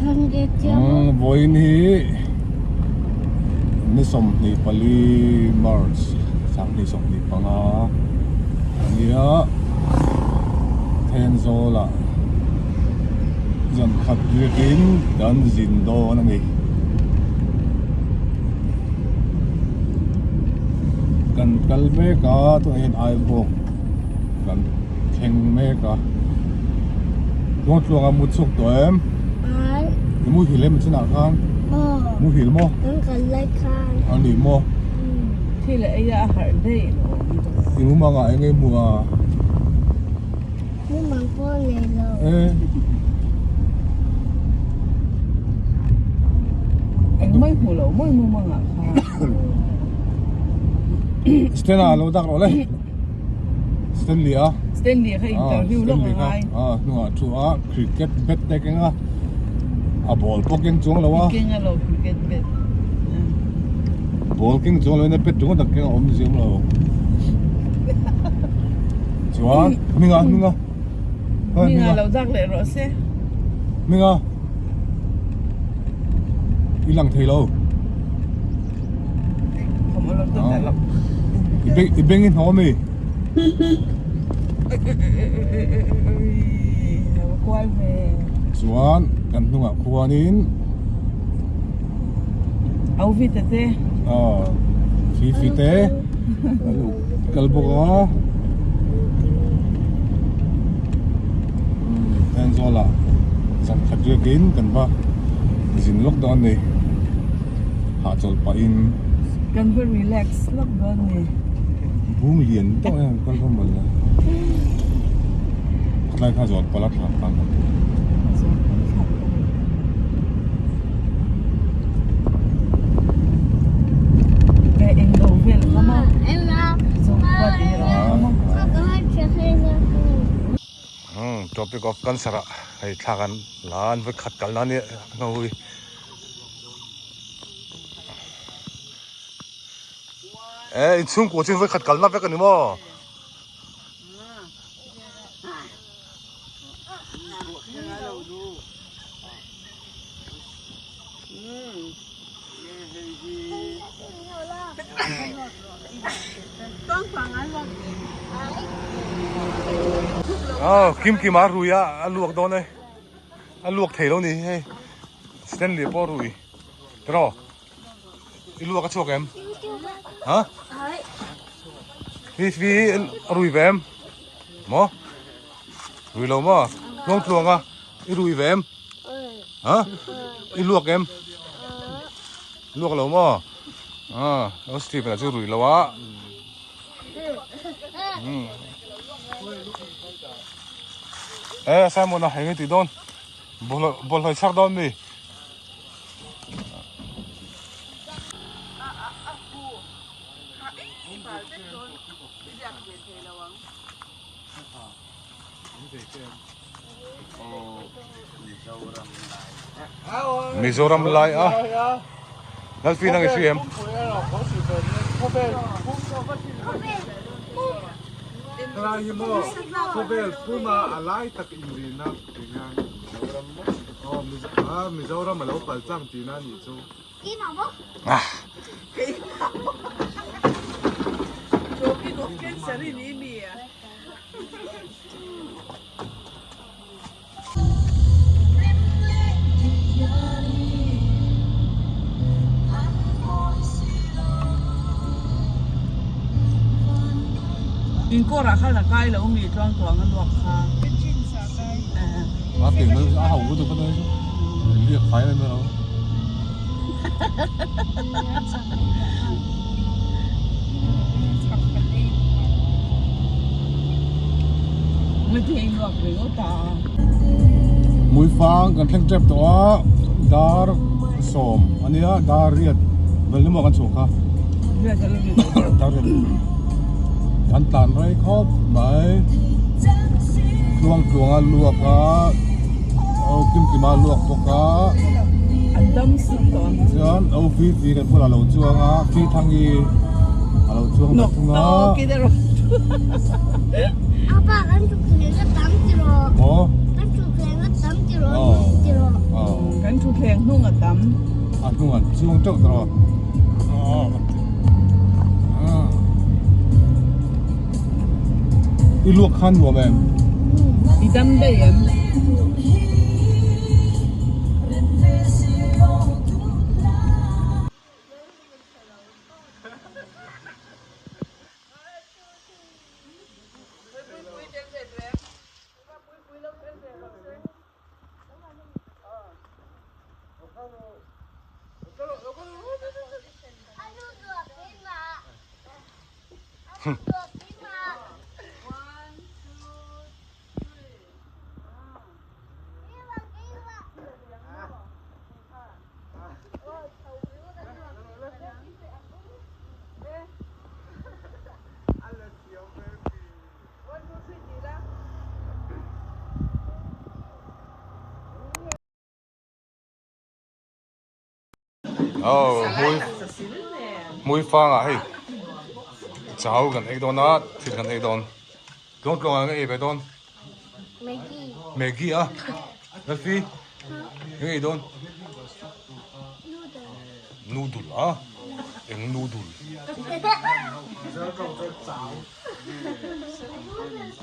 Vawiin hi ni 24 March 2025 a nia Thenzawl ah zan khat riakin kan zin dawn a ni. Kan kal mek a tunah hian Aibawk kan thleng mek a tluang tluang a mu chhuak tawh em i muhil em chinah khan muhil maw a ni maw thil a ei a a harh daih lo i mumang ah eng nge hmuh a mumang pawh a nei lo eng mai hmu lo mawi mumang ah khan Stella lo dak rawh le. Stanley a. Stanley kha interview lawk a ngai. A hnungah thu a cricket bat te keng a. A ball pawh keng chuang lo a. Keng a lo cricket bat. Ball keng chuang lo in a bat ringawt a keng a awm ziam lo. Chuan hminga hminga. Hminga lo dak leh rawh se. Hminga. I lang thei lo. I beng i hnawm i. Chuan kan hnungah khuanin Au vi te te. Aw fi fi te kal bawk a. Thenzawl ah zan khat riakin kan va zin lawk dawn a ni. Hahchawlh pahin. Kan va relax lawk dawn ni. Bung lian tawh em kal va mawlh a. Khatlai kha zawt pala thlak tan kan ti. Zawt pala thlak kan ti. Ke eng lo vel kha maw. Zawt pala tih lo kha maw. Tropic of Cancer ah hei thlak an la an vawikhat kalna a nia hnawi. Eh inchhungkua chu vawikhat kalna vek a ni maw? Aw kim kim a rui a a luak dawn e a luak thei lo ni hei Stanley pawh a rui tiraw i luak a chhuak em ha hi hi a rui ve em maw rui lo maw tluang tluang a i rui ve em ha i luak em luak lo maw ah Stephen a chu rui lo a e Simon a eng i tih dawn bawlhhlawh i chhak dawn mi. Mizoram lai a Lalfin ang i hri em? Helai hi maw khawvel puma a lai tak inrina tinga Mizoram maw aw Mizoram a lo kal chang tihna a nih chu. Tropic of Cancer i ni mi a. In kawrah khan a kai lo mi tluang tluang a luak kha. A tih mai a ho lutuk a chu liak fai mai mai lo. Hmuifang kan thleng tep tawh a dar sawm a nia dar riat vel ni maw kan chhuak kha dar riat kan tlan rei khawp mai tluang tluang a luak a aw kim kim a luak bawk a chuan o v v kan bulah a lo chuang a fi thangi a lo chuang ve thung a. hnungah an chuang teuh tawh a I luak khan nuam em? I dam daih em? Oh, mui mui fang ah hei chau kan ei dawn a thil kan ei dawn tlawng tlawng ah kan ei ve dawn Maggie Maggie a Lalfi eng ei dawn noodle noodle a eng noodle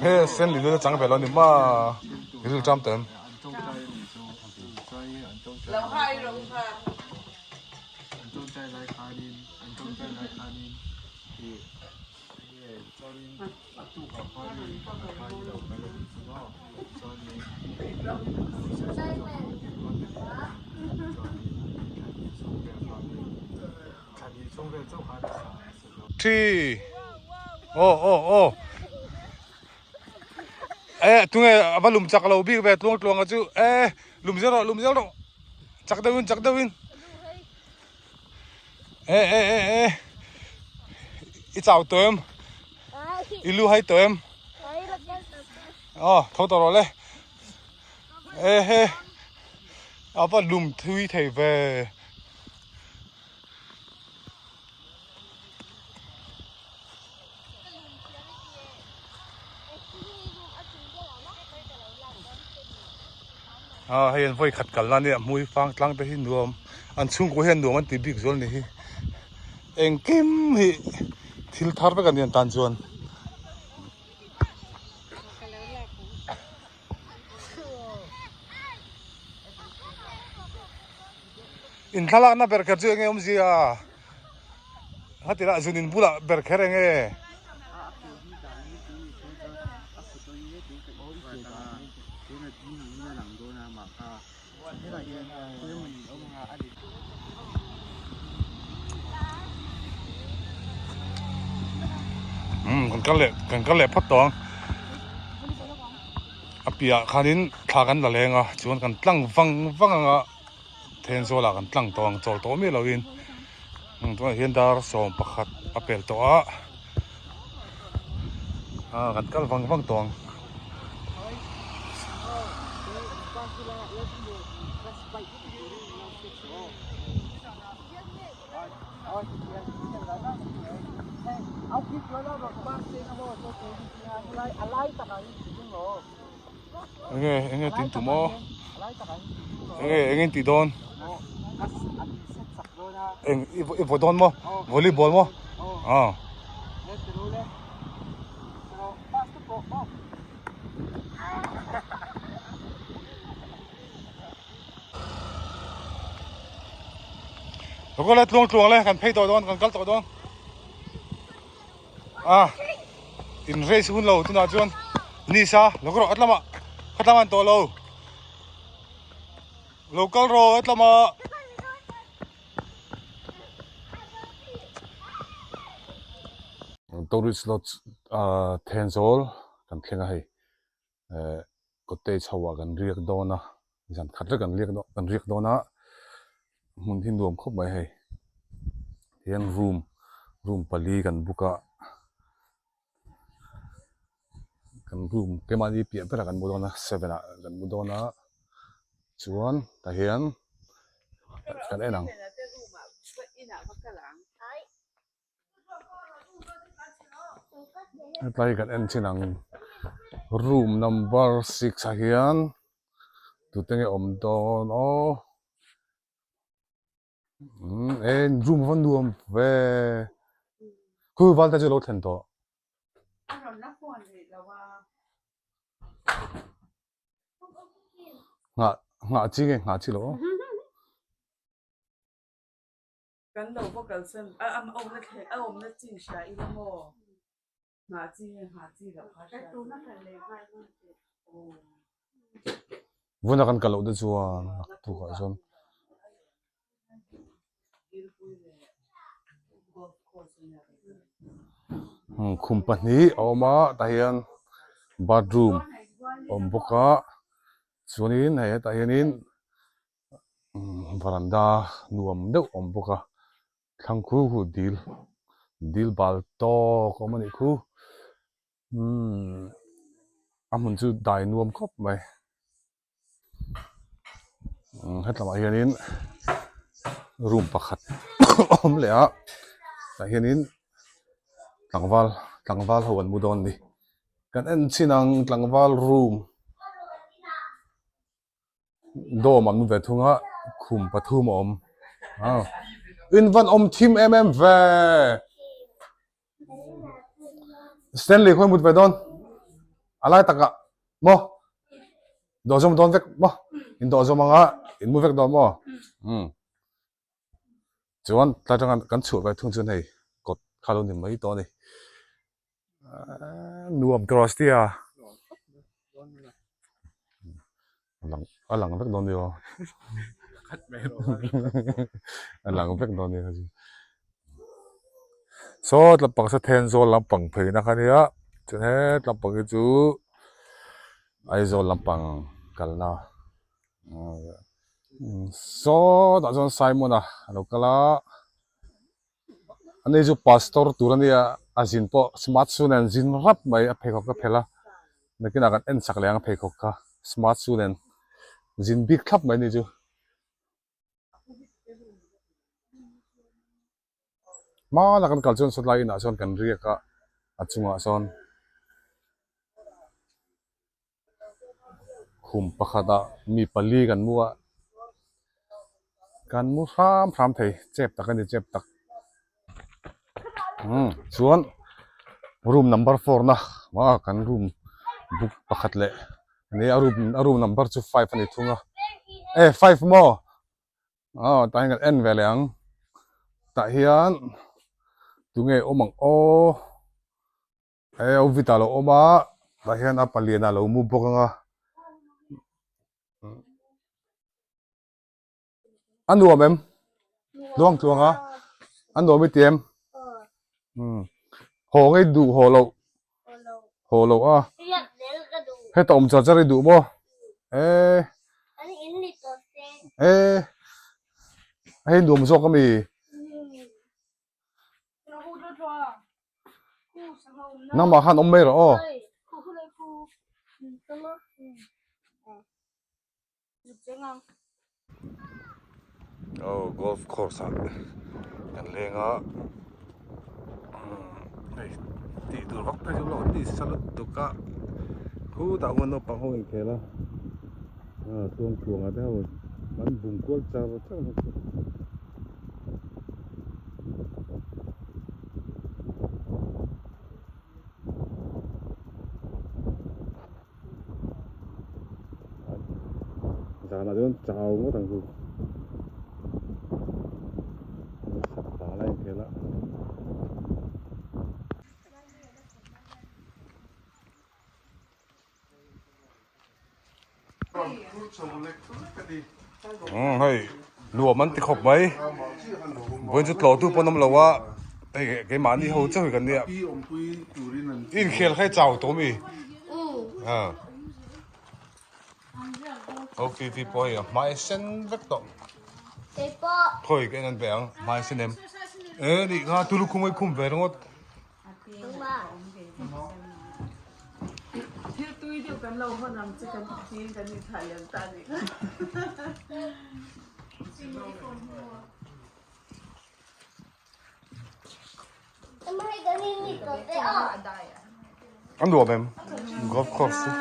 He sen leh lul a chang ve lo a ni ma ril ṭam ta em. Thi aw aw aw eh tunge a va lum chak lo bik ve tluang tluang a chu eh lum zel rawh lum zel rawh chak deuh in chak deuh in eh eh eh eh i chau tawh em i lu hai tawh em aw tho tawh rawh le eh he a va lum thui thei ve. A hei an vawi khat kalna ania hmui fang tlang te hi nuam an chhungkua hian nuam an ti bik zual a ni hi engkim hi thil thar vek a ni an tan chuan. In thlalakna ber kher chu enge awmzia hati lah zun in bulah ber kher enge. Umm kan kal leh kan kal leh phawt tawh ang a piahah khanin thla kan la leng a chuan kan tlang vang vang ang a. Thenzawl ah kan tlang tawh ang chawl tawh miah loin tunah hian dar 11 a pel tawh a ah kan kal vang vang tawh ang. Enge enge tin tum aw enge enge in tih dawn eng i vaw dawn maw volleyball maw ah Lo tluang tluang le kan phei tawh dawn kan kal tawh dawn a in race hun lo tunah chuan nisa lo rawh a tlama kha tlama an tawh lo lo kal rawh a tlama tourist lodge ah Thenzawl kan thleng a hei eh cottage ho ah kan riak dawn a zan khat vek kan riak kan riak dawn a hmun hi nuam khawp mai hei hian room room pali kan book a kan room keimahni piah berah kan mu dawn a seven ah kan mu dawn a chuan tah hian kan en ang. Hetlai kan en chin ang room number six ah hian tute nge awm dawn aw. Umm e room a va nuam ve khu val te chu lo thlen tawh. Nghah nghah chi nge nghah chi loh aw. Kan lo va kalsan a awmna thleng a awmna chin hria ila maw? Nghah chi nge nghah chi loh kha hria. Vuna kan kal loh te chuan naktukah chuan. Khum pahnih a awm a tah hian bathroom a awm bawk a chuanin hei hetah hianin varanda nuam deuh a awm bawk a thlang khu khu dil dil bal tawk a awm a nih khu umm a hmun chu dai nuam khawp mai. Hetlamah hianin room pakhat a awm leh a tah hianin tlangval tlangval ho an mu dawn a ni kan en chin ang tlangval room dawm an mu ve thung a khum pathum a awm a in van awm thim em em ve Stanley khawi mut ve dawn a lai takah maw dawh zawm dawn vek maw in dawh zawm anga in mu vek dawn maw umm chuan tlai atanga kan chhuah ve thung chuan hei kawt kha lo ni mai tawh a ni nuam tawh sia a lang vek dawn ni aw a lang vek dawn ni saw tlampang sa Thenzawl lampang phei na kha nia chuan he tlampang hi chu Aizawl lampang kalna saw tah chuan Simon-a a lo kal a. Ani chu pastor tur a nia a zin pawh smart shoe nen zin rap mai a pheikhawk ka phelh a nakinah kan en chak leh ang a pheikhawk kha smart shoe nen zin bik thlap mai ani chu. Hmana kan kal chuan sawtlai inah chuan kan riak a a chungah sawn khum pakhatah mi pali kan mu a kan mu hram hram thei chep tak a ni chep tak umm chuan room number four na ah kan room book pakhat leh a ni a room a room number chu five a ni thung a e five maw aw tah hian kan en ve leh ang tah hian tunge awm ang aw. He au vit ah lo awm a tah hian a palian ah lo mu bawk ang a a nuam em tluang tluang a a nuam i ti em haw ngei duh haw loh haw loh a heta awm char char i duh maw eh eh hei nuam zawk ami. Nangmah khan awm mai rawh aw. Aw golf course ah kan leng a hei tih tur vak phei chu lo ni sa lutuk a khutah khuan naupang ho inkhel a tluang tluang ah te ho an bung kual char char bawk a. Zanah chuan chau ngawt ang chu sakta lai a inkhel a. Hei nuam an ti khawp mai vawiin chu tlawh tu pawh an awm lo a hei keimahni ho chauh hi kan nia inkhel kha i chau tawh ami ok ti pawh hei a hmai sen vek tawh khawi ka en an ve ang hmai sen em e nih kha tulukhum a i khum ve ringawt. Thil tui deuh kan lo hawn ang che kan tiin kan inthlah lem ta a nih kha. A nuam em? Golf course chu.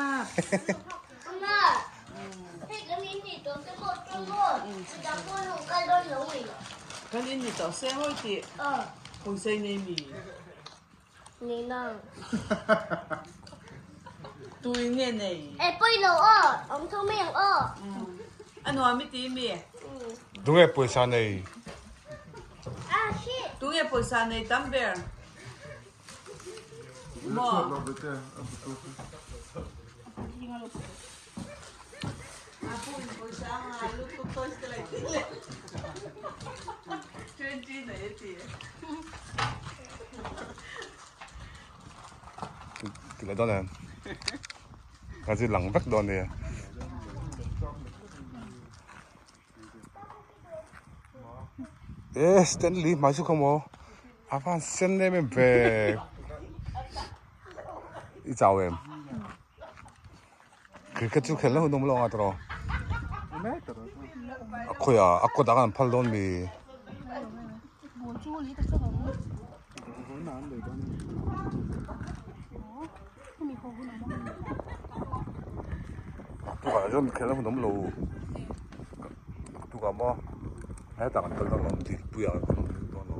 Kan in ni tawh se hawi tih pawisa i nei mi? Nei lo. Tu in nge nei? E pawi lo aw, awm tho mai ang aw. A nuam i ti mi? Tunge pawisa nei? Ah shit. Tunge pawisa nei tam ber? Maw? Ti leh dawn em? Ka zir lang vek dawn nia. E Stanley hmai chu kha maw a van sen em em ve i chau em? Cricket chu khelna hun awm lo anga tawh a khawiah a kawt ah khan an phal dawn mi tukah chuan khelna hun awm lo tukah maw hetah kan kal dawn lo ang dilpui ah kan kal dawn lo.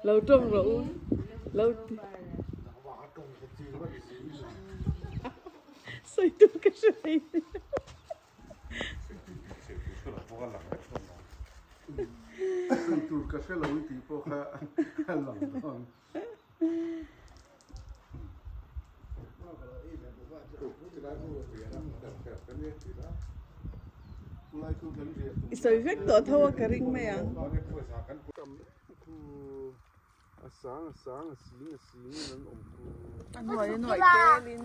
Lo tawng rawh u. Lo ti. Sawi tur ka hre thei nia. Sawi tur ka hre lo i tih pawh kha a lang dawn. I sawi vek tawh tho a ka ring mai ang. A nuai a nuai telin.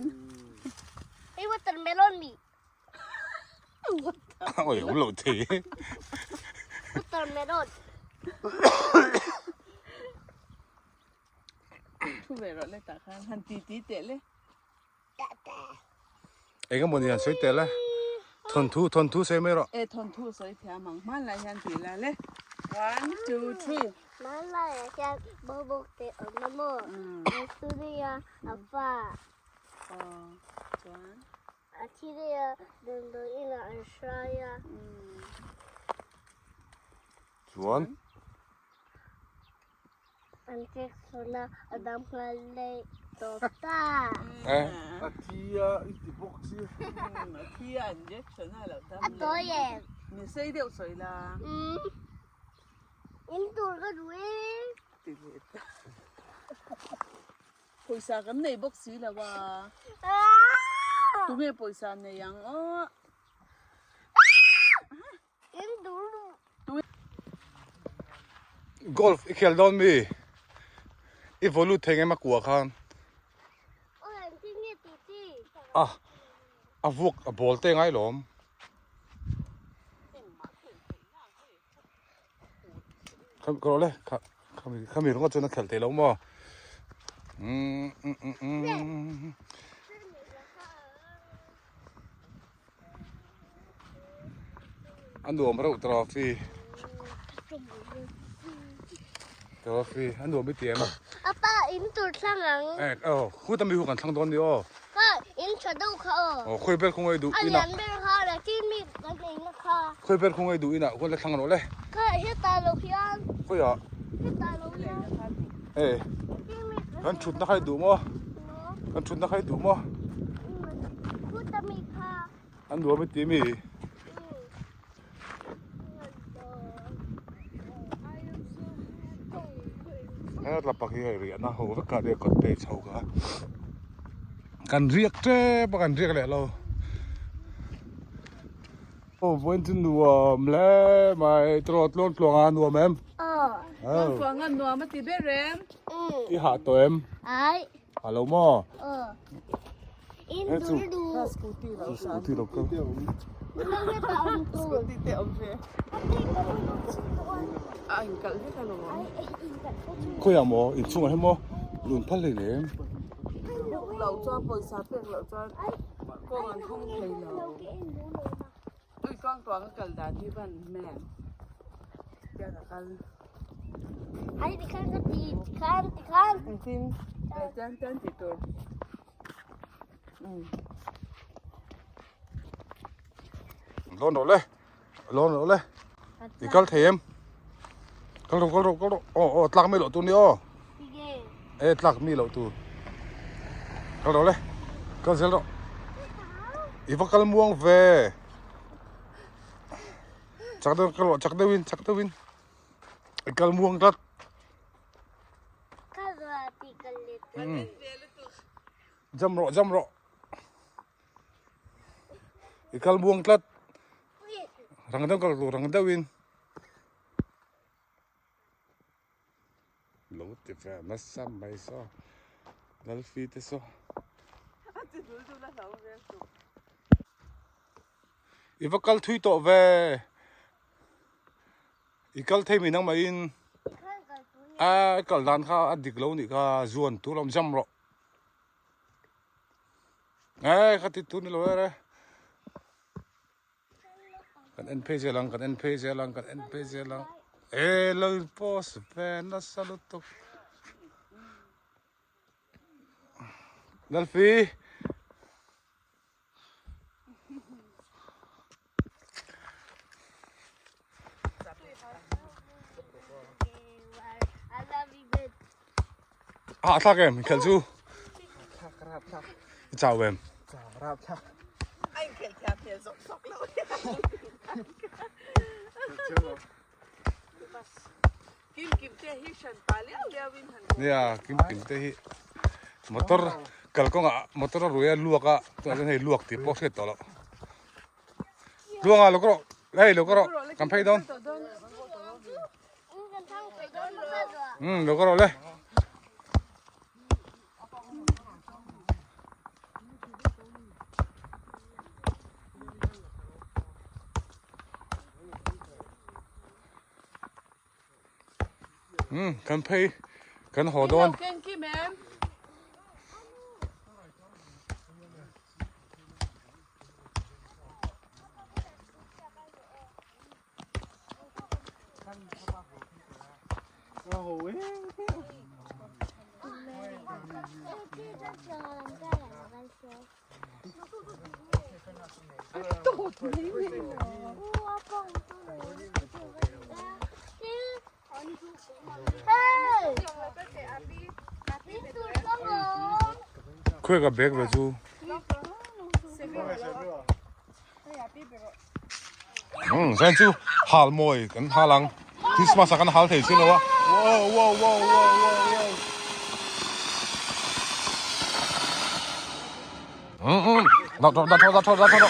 Hei watermelon mi. Oi awm loh thei. Watermelon. Thu ve rawh le tah khan han ti ti teh le. Eng emaw ni han sawi teh le. Thawnthu thawnthu sawi mai rawh. E thawnthu sawi thiam ang hmanlai hian ti la le. One two three. Hmanlai ah hian bawbawk te awm a maw. An suri a a fa. Aw chuan. A thi daih a damdawi inah an hrai a. Chuan. An check sawn a, a dam nghal daih tawp ta. A thi a i ti bawk si. A thi a injection a lo dam leh. A tawi em? Min sei deuh sawi la. In tur ka duh e. Ti leh ta. Pawisa kan nei bawk si lo a. Tunge pawisa nei ang aw. Golf i khel dawn mi? I vaw lut thei ngem a kua khan? A a vuak a ball te ngai lawm. Kha ka rawh le kha khami khami ringawt chuan a khelh theih loh maw? Umm umm umm umm. A nuam reuh trophy trophy a nuam i ti em Apa in tur thlang ang eh oh khu ta mi hu kan thlang dawn ni aw pa in tha deuh kha aw oh khawi ber khawngaih duh a lian ber kha la chi mi kan ei na kha khawi ber khawngaih duh inah khawn la thlang rawh le kha hetah lo hian khawiah hetah lo hian eh kan thutna kha i duh maw Kan thutna kha i duh maw? An nuam i ti mi? He tla pak hi hei riahna ho vek kha nia cottage ho kha. Kan riak tep a kan riak leh lo. Aw vawiin chu nuam hle mai tawh tluang tluang a nuam em? Aw. Tluang tluang a nuam a ti ber em? I hah tawh em? Ai. Hah lo maw? Aw. In dur du. Scooty lo. Scooty lo kal. Scooty te awm ve. A inkalh vek alawm. Khawiah maw inchungah hian maw lun phal hlei lem. Buk loh chuan pawisa pek loh chuan kawng an hawng thei lo. Tui tuang tuang a kal dan hi van man tiang a kal. Ai tikhan ka ti tikhan tikhan. Engtin tiang tiang tih tur. Lawn rawh le lawn rawh le i kal thei em kal rawh kal rawh kal rawh aw aw tlak mai loh tur ni aw e tlak mi loh tur kal rawh le kal zel rawh i va kal muang ve chak deuh kal rawh chak deuhin chak deuhin i kal muang tlat Jam rawh jam rawh i kal buang tlat rang deuh kal tur rang deuhin lo ti ve nasa mai saw Lalfi te saw i va kal thui tawh ve. I kal thei mai nang maiin a kal dan kha a dik lo nih kha zuan tur awm jam rawh e kha ti tur ni lo ere kan en phei zel ang kan en phei zel ang kan en phei zel ang e lo post ve nasa lutuk Lalfi A thlak em khelh chu i chau em Nia kim kim te hi motor kalkawngah motor a rui a luak a tunah chuan hei luak tih pawh hriat tawh loh tluangah lo ka rawh hei lo ka rawh kan phei dawn umm lo ka rawh le. Um kan phei kan haw dawn. Khawi ka bag ve chu. Um zan chu hal mawi kan hal ang Christmas ah kan hal thei si lo a wow wow wow wow wow wow um um dah thaw dah thaw dah thaw dah thaw